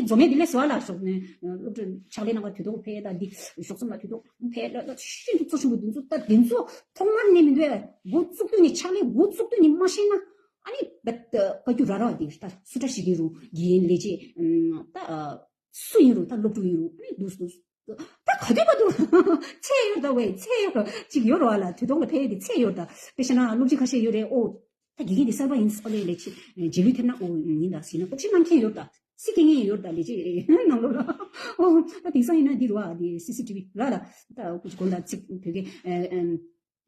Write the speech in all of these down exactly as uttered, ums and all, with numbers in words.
འཛོམས་མེད་འདི་ལས་བཟོ་བ་ལ་ཞོག་ནས་སློབ་གྲྭ་ཕྱག་ལས་གནང་བ་དུས་ཐོག་ཕེབས། ད་འདི་ཞོགས་མཚམས་ལ་དུས་ཐོག་ཕེབས་ལ་ལ་ཤིན་ཏུ་གཙོ་ཆེན་པོ་འདི་ཚོ། ད་འདི་ཚོ་ཐོག་མར་ནས་མི་འདོད་འགོ་བཙུགས་དུས་ནས་ཕྱག་ལས་འགོ་བཙུགས་དུས་ནས་མ་ཤེས་ན། ཨ་ནི་ད་ད་བཀའ་བརྒྱུད་ར་ར་འདི་ད་སུ་འདྲ་ཞིག་ཡིན་རུང་དགེ་རྒན་ལས་བྱེད་ད་སུ་ཡིན་རུང་ད་སློབ་ཕྲུག་ཡིན་རུང་ཨ་ནི་འདུག་འདུག་ད་ག་དུས་བར་དུ་ཚད་ཡོད་ད་ཝེ། ཚད་ཡོད་ཅིག་ཡོད་ར་བ་ལ་དུས་ཐོག་ལ་ཕེབས་ཡས་དེ་ཚད་ཡོད་ད། དཔེ་བཤད་ན་སློབ་སྤྱི་ཁ་ཤས་ཡོད་རེད། ཨོ་ད་དགེ་རྒན་དེ་གསར་པ་ཡིན་ཨོ་ལས་ལས་ཆེ་རྗེས་ལུས་ཐེབས་ན་ཨོ་ཡིན་ད་ཟེར་ན་ལྟོགས་ཤི་གནང་མཁན་ཡོད་ད། སི་ཀེ་ངན་ཡོད་ད་ལས་ཆེ་ནང་ལོགས་ལ། ཨོ་ད་དེང་སང་ཡིན་ན་འདི་རུ་ཨ་དེ་སི་སི་ཊི་ཝི་ར་ལ་ད་ཀུ་ཅི་གོ་ད་ཚིག་བོད་སྐད་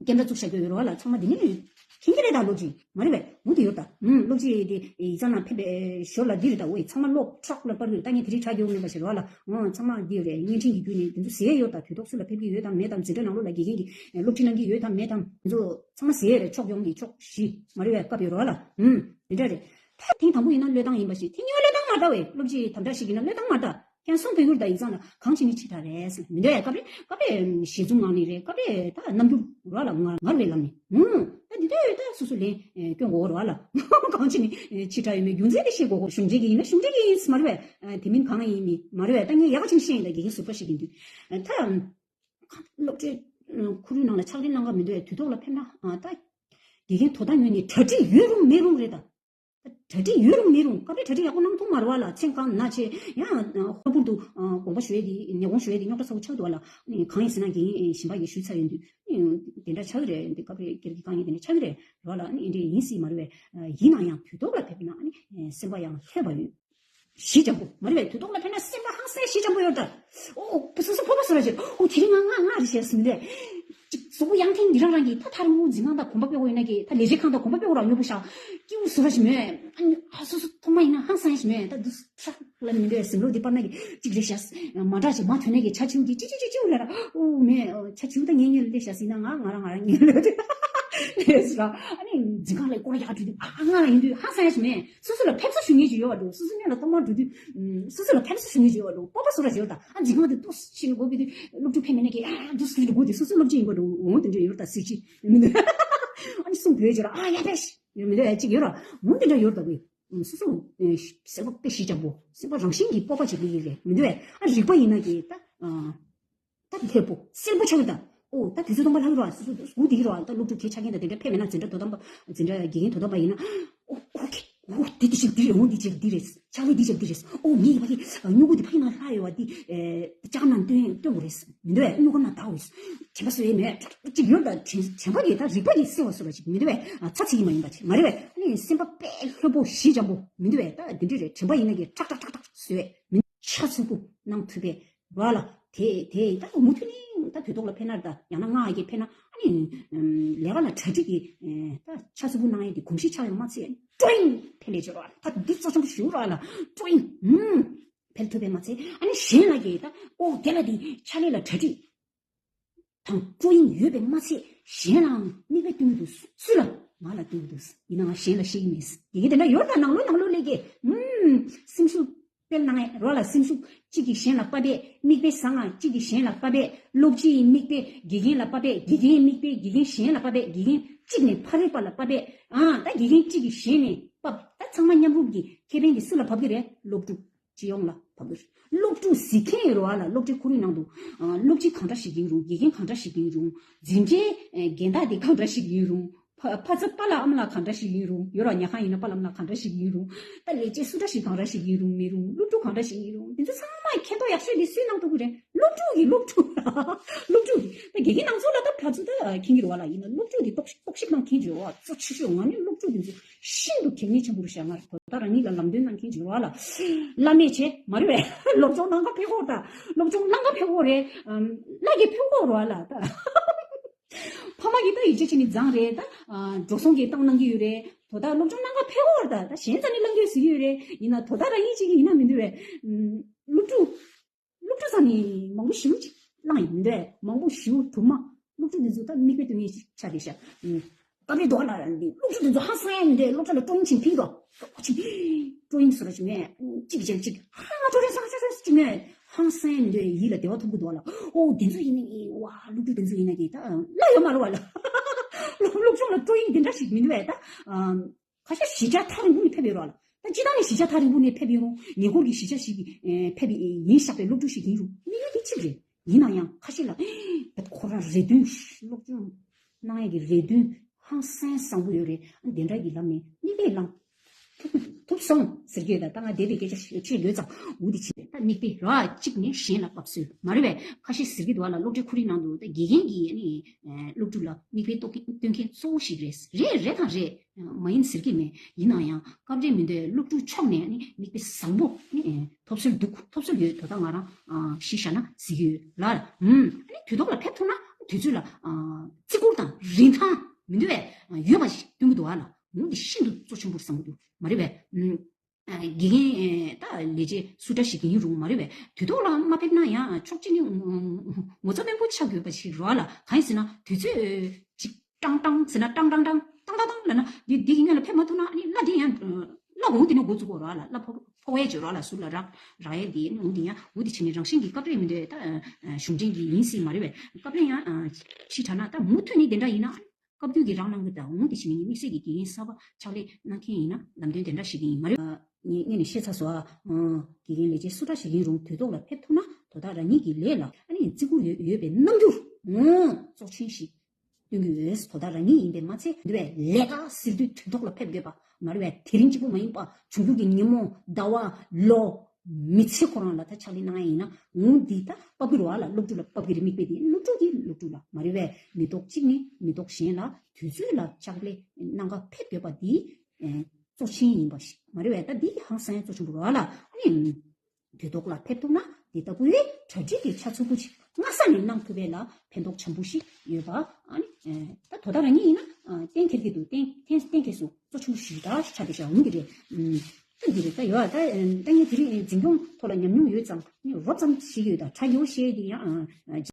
ཀེམ་ར་བཙུགས་བཞག་གི་ཡོད་ར་བ་ལ་ཚང་མ་དེ་ནི་མཁྱེན་གྱི་རེད་ད། ལོ་རྒྱུས་མ་རེད་པས་མུ་མཐུད་ཡོད་ད། ཨུམ་སློབ་སྤྱི་དེ་ཡིག་ཚང་ནང་ཕེབས་པའི་ཞོར་ལ་འདི་རེད་ད། ཝེ་ཚང་མ་ལོག་ཁྲག་ལ་པར་རེད་ད། ངས་དེ་རིང་ཁྲག་རྒྱུག་མེད་པ་ཞིག་རེད་བ་ལ། ཨོ་ཚང་མ་འདི་རེད། བརྙན་འཕྲིན་གྱི་བརྒྱུད་ནས་དེ་ཚོ་ཟེར་ཡོད་ད། དུས་ཐོག་སུ་ལ་ཕེབས་ཀྱི་ཡོད་དམ་མེད་དམ། འཛིན་གྲྭ་ནང་ལོགས་ལ་དགེ་རྒན་གྱི་སློབ་ཁྲིད་གནང་གི་ཡོད་དམ་མེད་དམ་དེ་ཚོ་ཚང་མ་ཟེར་ཡོད་རེད། ཕྱོགས་ཡོངས་ཀྱི་ཕྱོགས་བཞི་མ་རེད་པས་སྐབས་ཡོད་རེད་བ་ལ། ཨུམ་དེ་འདྲ་རེད། ད་ཐེངས་དང་པོ་ཡིན་ན་བློས་བཏང་ཡིན་པ་ཞིག་ཐེངས་གཉིས་པ་བློས་བཏང་མ་འདྲ་བས། སློབ་སྤྱི་དམ་དྲག་ཞིག་ཡིན་ན་བློས་བཏང་མ་འདྲ། ཀན་སུང་བོད་ཡུལ་དང་ཡིག་ཚང་ལ་གང་བྱས་ནས་ཕྱི་དྲགས་རེད་ཟེར་མི་འདོད་ཡ། སྐབས་རེ་སྐབས་རེ་ཞལ་འཛུམ་ངང་ནས་རེད། སྐབས་རེ་ད་རྣམ་འགྱུར་ར་ལ་ངར་ངར་བའི་ལམ་ནས། ཧུམ་ད་འདི་འདོད་ད་སོ་སོ་ལན་སྐྱོན་དགོས་ར་ལ། གང་བྱས་ནས་ཕྱི་དྲགས་ཡོད་མེད་རྒྱུ་མཚན་དེ་ཤེས་དགོས། གཞུང་འབྲེལ་གྱི་ཡིན་ན་གཞུང་འབྲེལ་གྱི་ཡིན་མ་རེད་པས། དེ་མིན་གང་ཡིན་མིན་མ་རེད་པས། ད་ངས་ཡག་ཅིག་ཤེས་ཡིན་ད། དགེ་རྒན་ཟུར་པ་ཞིག་ཡིན་དུས་ད་སློབ་གྲྭའི་ཁོར་ཡུག་ནང་ལ་ཕྱག་ལས་གནང་ག་མི་འདོད་དུས་ཐོག་ལ་ཕེབས་ན་ད་དགེ་རྒན་དོ་ད་ཉོས་ནས་གྲ་སྒྲིག་ཡོད་རུང་མེད་རུང་རེད་ད། གྲ་སྒྲིག་ཡོད་རུང་མེད་རུང་སྐབས་རེ་གྲ་སྒྲིག་ཡག་པོ་གནང་ཐུབ་མ་རེད་བ་ལ། མཚན་གང་ན་ཆེ་ཡང་ལྷག་པར་དུ་དགོངས་པ་ཞུ་ཡས་དེ་ཉེ་དགོངས་ཞུ་ཡས་དེ་རྙོག་དྲ་ཚ་པོ་ཆགས་འདུག་བ་ལ། གང་ཡིན་ཟེར་ན་དགེ་རྒན་གཞན་པ་ཡིས་ཞུས་ཚར་ཡོད་དུས་དེ་འདྲ་ཆགས་ཀྱི་རེད། འདི་སྐབས་རེ་སྒེར་གྱི་དཀའ་ངལ་དེ་འདྲ་ཆགས་ཀྱི་རེད་བ་ལ། ཨ་ནི་འདི་འདྲ་ཡིན་སྲིད་མ་རེད་བས། ཡིན་ན་ཡང་དུས་ཐོག་ལ་ཕེབས་ན་ཨ་ནི་སེམས་པ་ཡང་ལྷོད་པ་ཡོད། ཞི་འཇམ་པོ་མ་རེད་པས། དུས་ཐོག་ལ་ཕེབས་ན་སེམས་པ་ཧང་སང་ཞི་འཇམ་པོ་ཡོད་ད། ཨོ་སོ་སོ་སྤོབས་པ་བཟོ་ར་བྱེད། ཨོ་དེ་རིང་ང་ང་ང་རེད་ཞེས་ཟིན་རེད། ཅིག་གཟུགས་པོ་ཡང་ཐེངས་འདི་རང་རང་གིས་ད་ཐར་མོ་འཛིན་ཁང་དང་དགོན་པ་དཔེ་འོ་ཡིན་ན་གི་ད་ལས་བྱེད་ཁང་དང་དགོན་པ་དཔེ་འོ་ར་ཉོ་པོ་ཤག་སྐྱིད་པོ་བཟོ་ར་ཞིག་མེད། ཨ་ནི་ཨ་སོ་སོ་ཐོག་མ་ཡིན་ན་ཧང་སང་ཞིག་མེད། ད་འདུག་ཧྲག་ལ་མི་འདོད་ཟིན་ལོ་འདི་པར་ན་གི་ཅིག་རེད་ཤག་མ་འདྲ་ཞིག་མ་ཐོན་ན་གི་ཆ་ཆིའུ་གི་ཅི་ཅི་ཅི་ཅིའུ་ལ་ར། ཨོ་མེད་ཆ་ཆིའུ་ད་ངས་ཉོས་ལེ་ཤག་ཟིན་ན་ང་ང་རང་ང་རང་ཉོས་ལེ་རེད་ཟེར་ར། ཨ་ནི་འཛིན་ཁང་ལ་སྐོར་ཡག་འགྲོ་དུས་ཨ་ང་ཡིན་དུས་ཧང་སང་ཞིག་མེད། སོ་སོ་ལ་ཕེབས་བསུ་ཞུ་མཁན་ཞིག་ཡོད་པ་འགྲོ། སོ་སོ་གཉིས་ལ་ཐོག་མར་འགྲོ་དུས་སོ་སོ་ལ་ཕེབས་བསུ་ཞུ་མཁན་ཞིག་ཡོད་པ་འགྲོ། སྤོབས་པ་བཟོ་ར་ཞིག་ཡོད་ད། ཨ་འཛིན་ཁང་དེ་ཏོག་ཙམ་ཕྱིན་ནས་སྒོ་ཕྱེ་དུས་སློབ་ཕྲུག་ཕེབས་མེད་ན་གི་ཨ་འདུག་སེ་སྒོ་དེ་སོ་སོ་སློབ་ཆེན་ཡིན་པ་འགྲོ། འོ་དེ་འདྲ་ཡོད་ད་སྲིད་ཅི་མི་འདུག་ཨ་ནི་གསུང་བོད་ཅོ་ར་ཨ་ཡ་ཕེ་ཤི་ཡོད་མི་འདུག་ཨ་ཅིག་ཡོད་ར། འོ་དེ་འདྲ་ཡོད་ད་གི་སོ་སོ་སེམས་པ་དཔེ་ཞི་འཇམ་པོ་སེམས་པ་རང་བཞིན་གྱིས་སྤོབས་པ་ཅིག་སླེབས་ཀྱི་རེད་མི་འདུག་ཨ། ཨ་རིག་པ་ཡིན་ན་གི་ད་ཨ། ད་ལྷོད་པོ་གསལ་པོ་ཆགས་ཡོད་ད། ཨོ་ད་དུས་ཚོད་སྟོང་པ་ལྷག་རོགས་སོ་སོ་སྒུག་བསྡད་ཀྱི་རོགས། ད་སློབ་ཕྲུག་གི་ཆ་རྐྱེན་དང་དེ་འདྲ་ཕེབས་མེད་ན་འཛིན་གྲྭ་དོ་དམ་པ་འཛིན་གྲྭ་དགེ་རྒན་དོ་དམ་པ་ཡིན་ན་ཨོ་ཨོ་ཁེ་ཨོ་དེ་དེ་ཅིག་འདི་རེད། འོ་འདི་ཅིག་འདི་རེད། ཕྱག་ལས་འདི་ཅིག་འདི་རེད། ཨོ་ངའི་ཡིན་པ་གི་སྨྱུ་གུ་འདི་ཕ་གི་ནང་ལྷག་ཡོད་པ་འདི་ལྕགས་ནང་སྟོན་སྟོན་དགོས་རེད། མི་འདུག་བས་སྨྱུ་གུ་ནང་ལྟ་དགོས། དྲན་པ་གསོ་ཡས་མེད་ཅིག་ཡོད་ད། དྲན་དྲན་པ་གི་ད་རིག་པ་གི་གསལ་བ་བཟོ་བ་ཅིག་མི་འདུག་བས་ཚ་ཚིག་གི་མ་ཡིན་པ་ཅིག་མ་རེད་བས། ཨ་ནི་སེམས་པ་དཔེ་ལྷོད་པོ་ཞི་འཇམ་པོ་མི་འདུག་བས། ད་འདི་འདྲ་རེད། དྲན་པ་ཡིན་ན་གི་ཁྲག་ཁྲག་ཁྲག་ཁྲག་བཟོས་བས་མི་ཆ་ཚུལ་པོ་གནང་ཐུབ་པས། ར་ལ། དེ་དེ་ད་མུ་མཐུད་ནས་ད་དུས་ཐོག་ལ་ཕེབས་ན་ད་ཡང་ན་ང་ཨ་ཀེ་ཕེབས་ན་ཨ་ནི་ལས་ཀ་ལ་གྲ་སྒྲིག་གི་ད་ཆ་ཚུལ་པོ་གནང་ཡས་དེ་གོམས་གཤིས་ཆགས་ཡོང་མ་ཚད་ཀྲོ་ཡིན་ཕེབས་ལས་བྱེད་ར་ལ་ད་འདི་གཙོ་ཆེན་པོ་ཞུ་ར་ལ་ཀྲོ་ཡིན་ཕེབས་ཐུབ་པས་མ་ཚད་ཨ་ནི་གཞན་ལ་གི་ད་ཨོ་དེ་ལ་དེ་ཕྱག་ལས་ལ་གྲ་སྒྲིག་དང་ཀྲོ་ཡིན་ཡོད་པས་མ་ཚད་གཞན་ལའང་མིག་དཔེ་སྟོན་གྱི་འདུག་སུ་ལ་ང་ལ་སྟོན་གྱི་འདུག་ཡིན་ནའང་གཞན་ལ་བཤད་ཀྱི་མེད། དེ་གི་དེ་འདྲ་ཡོད་ད་ནང་ལོ་ནང་ལོ་ལས་ཀྱི་སེམས་ཤུགས། དཔེར་ན་ངས་རོགས་ལ་སེམས་ཤུགས་གཅིག་གིས་གཞན་ལ་དཔའ་བས་མིག་དཔེ་བཟང་ང་གཅིག་གིས་གཞན་ལ་དཔའ་བས་སློབ་སྤྱི་ཡི་མིག་དཔེ་དགེ་རྒན་ལ་དཔའ་བས་དགེ་རྒན་མིག་དཔེ་དགེ་རྒན་གཞན་ལ་དཔའ་བས་དགེ་རྒན་གཅིག་ནས་ཕ་རོལ་པ་ལ་དཔའ་བས་ཨང་ད་དགེ་རྒན་གཅིག་གིས་གཞན་ནས་དཔའ་ད་ཚང་མ་མཉམ་རུབ་ཀྱི་ཁེ་ཕན་དེ་སུ་ལ་བབས་ཀྱི་རེད། སློབ་ཕྲུག་སྤྱི་ཡོངས་ལ་བབས་ཀྱི་རེད། སློབ་ཕྲུག་གཟིགས་མཁན་ཡོད་རེད་བ་ལ་སློབ་གྲྭའི་ཁོར་ཡུག་ནང་དུ་སློབ་སྤྱི་གང་འདྲ་ཞིག་ཡིན་རུང་དགེ་རྒན་གང་འདྲ་ཞིག་ཡིན་རུང་འཛིན་གྲྭའི་སྦྱིན་བདག་དེ་གང་འདྲ་ཞིག་ཡིན་རུང་། ཕ་ཕ་ཚ་པ་ལ་ཨ་མ་ལགས་གང་འདྲ་ཞིག་ཡིན་རུང་ཡོད་ར། ཉལ་ཁང་ཡིན་ན་པ་ལ་ཨ་མ་ལགས་གང་འདྲ་ཞིག་ཡིན་རུང་ད་ལས་བྱེད་སུ་འདྲ་ཞིག་གང་འདྲ་ཞིག་ཡིན་རུང་མི་རུང་སློབ་ཕྲུག་གང་འདྲ་ཞིག་ཡིན་རུང་དེ་ཚོ་ཚང་མ་མཁྱེན་རྟོགས་ཡག་ཤོས་དེ་སུའི་ནང་ཐུག་གི་རེད། སློབ་ཕྲུག་གི་སློབ་ཕྲུག་སློབ་ཕྲུག་གི་ད་དགེ་རྒན་ནང་ཚོ་ལ་ད་ཕར་ཚུར་ད་མཁྱེན་གྱི་རེད་བ་ལ་ཡིན་ན་སློབ་ཕྲུག་དེ་རྟོག་ཞིབ་རྟོག་ཞིབ་གནང་མཁན་ཅིག་ཡོད་བ་གཙོ་ཆེ་ཤོས་ང་ནི་སློབ་ཕྲུག་དེ་ཚོ་ཤིན་ཏུ་གལ་གནད་ཆེན་པོ་རེད་ཤག་ང་ད་རང་ཉིད་ལ་ལམ་སྟོན་གནང་མཁན་ཅིག་ཡོད་བ་ལ་བླ་མེད་བྱས་མ་རེད་བས་སློབ་སྦྱོང་གནང་ག་ཕེབས་ཀྱི་ཡོད་ད་སློབ་སྦྱོང་གནང་ག་ཕེབས་ཀྱི་ཡོད་རེད། བླ་གིས་ཕེབས་ཀྱི་ཡོད་རེད་བ་ལ་ད། ཕ་མ་གིས་ད་ཡིད་ཆེས་བྱས་ནས་བཟང་རེད་ད། འགྲོ་སོང་གིས་བཏང་གནང་གི་ཡོད་རེད། དོ་བདག་སློབ་སྦྱོང་གནང་ག་ཕེབས་ཀྱི་ཡོད་རེད་ད། ད་གཞན་རྩ་ནས་གླེང་རྒྱུ་ཟེར་གྱི་ཡོད་རེད། ཡིན་ན་དོ་བདག་རང་ཉིད་ཅིག་གིས་ཡིན་ན་མི་འདུག་བས། སློབ་ཕྲུག་སློབ་ཕྲུག་རྩ་ནས་མང་པོ་ཞེ་པོ་ཅིག་བླངས་ཡིན་མི་འདུག་བས། མང་པོ་ཞེ་པོ་དུ་མ་སློབ་ཕྲུག་འདི་ཚོ་ད་མིག་དཔེ་སྟོན་མཁན་ཞིག་ཆགས་བསྡད་ཤག་སྟབས་རེ་དོ་ན་འདི་སློབ་ཕྲུག་འདི་ཚོ་ཧང་སང་ཡ་མི་འདུག་སློབ་གྲྭ་ལ་ཀྲོ་ཡིན་ཕྱིན་ཕིག་རོ། ཀྲོ་ཡིན་ཟེར་རོ་ཅིག་མེད། གཅིག་བྱས་གཅིག་ཧང་ང་ཀྲོ་རེ་སང་ཀྲོ་རེ་ཅིག་མེད། ཧང་སང་ཡ་མི་འདུག་ཡིད་ལ་བདེ་བ་ཐོབ་གི་འདུག་ལ། ཨོ་འདི་ཚོ་ཡིན་ནི་ཨེ་ཝ་སློབ་ཕྲུག་འདི་ཚོ་ཡིན་ན་གི་ད་བླ་ཡོད་མ་རེད་བ་ལ། སློབ་སློབ་སྦྱོང་ལ་ཀྲོ་ཡིན་འདི་འདྲ་ཞིག་མི་འདུག་བས་ད། ཁ་ཤས་གཞིས་ཆགས་ཐག་རིང་པོ་ནས་ཕེབས་ཡོད་རོགས་ལ། ད་ སྤྱིར་བཏང་ནས་གཞིས་ཆགས་ཐག་རིང་པོ་ནས་ཕེབས་ཡོད་རུང་ཉེ་འཁོར་གྱི་གཞིས་ཆགས་ཤིག་གི་ཕེབས་ཡིན་ཤག་པའི་སློབ་ཕྲུག་ཞིག་ཡིན་རུང་དམིགས་ཡུལ་དེ་གཅིག་རེད། ཡིན་ན་ཡང་ཁ་ཤས་ལ་ཁོ་རང་རེ་འདུན་སློབ་སྦྱོང་གནང་ཡས་ཀྱི་རེ་འདུན་ཧང་སང་བཟང་པོ་ཡོད་རེད། དེ་འདྲ་གི་ལམ་ནས་དམིགས་པའི་ལམ་ཐུབ་ཐུབ་སོང་ཟེར་གྱི་ཡོད། ད་ད་ང་འདས་པའི་སྐད་ཆ་བཤད་ཡོད་ཙང་འུ་དེ་ཕྱིན་ད་དམིགས་པའི་ར་གཅིག་ནས་གཞན་ལ་སྤབས་སྲོལ་མ་རེད་པས། ཁ་ཤས་ཟེར་གྱི་འདུག་བ་ལ། སློབ་གྲྭའི་ཁོར་ཡུག་ནང་དུ་ད་དགེ་རྒན་གྱིས་ནི་སློབ་ཕྲུག་ལ་མིག་དཔེ་གཏོང་མཁན་གཙོ་བོ་ཞིག་རེད། རེད་རེད་དང་རེད། མ་ཡིན་ཟེར་གྱི་མེད། ཡིན་ན་ཡང་སྐབས་རེ་མི་འདོད་སློབ་ཕྲུག་ཕྱོགས་ནས་ནི་མིག་དཔེ་བཟང་པོ་ནི་ཐོབ་སྲོལ་འདུག་ཐོབ་སྲོལ་ཡོད། དོ་ད་ང་རང་གཞི་བཞག་ན་ཟེར་གྱི་ཡོད་ལ། ཨ་ནི་དུས་ཐོག་ལ་ཕེབས་ཐུབ་ན་དུས་ཚོད་ལ་བརྩི་བཀུར་དང་རིན་ཐང་མི་འདུག་པས་ཡོད་པ་ཞིག་སྟོན་གྱི་འདུག་བ་ལ། འོ་འདི་ཤིན་ཏུ་གཙོ་ཆེན་པོར་བསམ་གྱི་འདུག་མ་རེད་པས། དགེ་རྒན་ད་ལས་བྱེད་སུ་འདྲ་ཞིག་ཡིན་རུང་མ་རེད་པས། དུས་ཐོག་ལ་མ་ཕེབས་ན་ཡང་ཕྱོགས་གཅིག་ནས་ངོ་ཚ་དཔོན་པོ་ཆགས་དགོས་པ་ཞིག་རེད་བ་ལ། གང་ཡིན་ཟེར་ན་དུས་ཚོད་ཅིག་ཀྲང་ཀྲང་ཟེར་ན་ཀྲང་ཀྲང་ཀྲང་ཀྲང་ཀྲང་ལབ་ན་འདི་འདི་གི་སྔོན་ལ་ཕེབས་མ་ཐུབ་ན་ཨ་ནི་གླ་དེ་ཡང་གླ་འོང་དེ་ནས་འགོ་བཙུགས་དགོས་རེད་བ་ལ། གླ་ཕོག་ཕོག་ཡས་བྱོས་རེད་བ་ལ། ཟུར་ལ་རག་རག་ཡས་དེ་ནི་འོང་དེ་ཡང་འོ་དེ་བྱས་ནས་རང་བཞིན་གྱི་སྐབས་རེ་མི་འདོད་ད་གཞུང་འབྲེལ་གྱི་ཡིན་སྲིད་མ་རེད་པས། སྐབས་རེ་ཡང་ཕྱི་དྲགས་ན་ད་མུ་མཐུད་ནས་དེ་འདྲ་ཡིན་ན། སྐབས་དུས་ཀྱི་རང་གནང་གི་ད་འོང་དེ་བྱས་ནས་དམིགས་བསལ་གྱི་དགེ་རྒན་གསར་པ་ཕྱག་ལས་གནང་མཁན་ཡིན་ན་ལམ་སྟོན་དེ་འདྲ་ཞིག་ཡིན་མ་རེད། ངས་ངས་ནས་བཤད་ཚར་སོང་ཨ། དགེ་རྒན་ལས་བྱེད་སུ་འདྲ་ཞིག་ཡིན་རུང་དུས་ཐོག་ལ་ཕེབས་ཐུབ་ན་དོ་བདག་རང་ཉིད་ཀྱི་ལས་ལ་ཨ་ནི་བརྩི་བཀུར་ཡོད་ཡོད་པའི་རྣམ་འགྱུར་ངོ་གཙོ་ཆེན་ཞིག་སྟོན་གྱི་ཡོད། དོ་བདག་རང་ཉིད་ཡིན་པས་མ་ཚད་འདི་བས་ལས་ཀ་ཟེར་དུས་དུས་ཐོག་ལ་ཕེབས་དགོས་པ་མ་རེད་པས། དེ་རིང་གཅིག་པུ་མ་ཡིན་པ་འབྱུང་འགྱུར་གྱི་ཉིན་མོ་ཟླ་བ་ལོ་མི་ཚེ་ཁོ་རང་ལ་ད་ཕྱག་ལས་གནང་ཡ་ཡིན་ན་འོང་འདི་ད་དཔའ་བོའི་རོགས་ལ་སློབ་ཕྲུག་ལ་དཔའ་བོའི་རེ་དམིགས་པའི་དེ་སློབ་ཕྲུག་གིས་སློབ་ཕྲུག་ལ་མ་རེད་པས། མི་ཐོག་གཅིག་ནས་མི་ཐོག་གཞན་ལ་དུས་ཚོད་ལ་ཕྱག་ལས་གནང་ག་ཕེབས་དགོས་པ་འདི་གཙོ་ཆེན་ཡིན་པ་ཞིག་མ་རེད་པས། ད་འདི་ཧང་སང་གཙོ་ཆེན་པོ་རེད་བ་ལ། ཨ་ནི་དུས་ཐོག་ལ་ཕེབས་ཐུབ་ན་འདི་ལྟ་བུའི་གྲ་སྒྲིག་གི་ཆ་ཚུད་པོ་ཞིག་སྔ་ས་ནས་གནང་ཐུབ་པས་ལ་ཕན་ཐོགས་ཆེན་པོ་ཞིག་ཡོད་པ། ཨ་ནི་ད་དོ་བདག་རང་ཉིད་ཡིན་ན་གཏན་འཁེལ་གྱི་འདུག་གཏན་གཏན་གཏན་འཁེལ་སུ་གཙོ་ཆུང་ཞིག་ད་ཆ་དེ་ཆ་འོང་གི་རེད། ཨུམ། ད་འདི་རེད། ད་ཡོད་ཨ། ད་ད་ངས་དེ་རིང་འཛིན་སྐྱོང་ཐོག་ལ་ཉམས་མྱོང་ཡོད་ཙང་ངས་རོབ་ཙམ་ཞིག་ཡོད། ད་ཁྲ་ཡོ་ཤེས་དེ་ཡང་ཨ།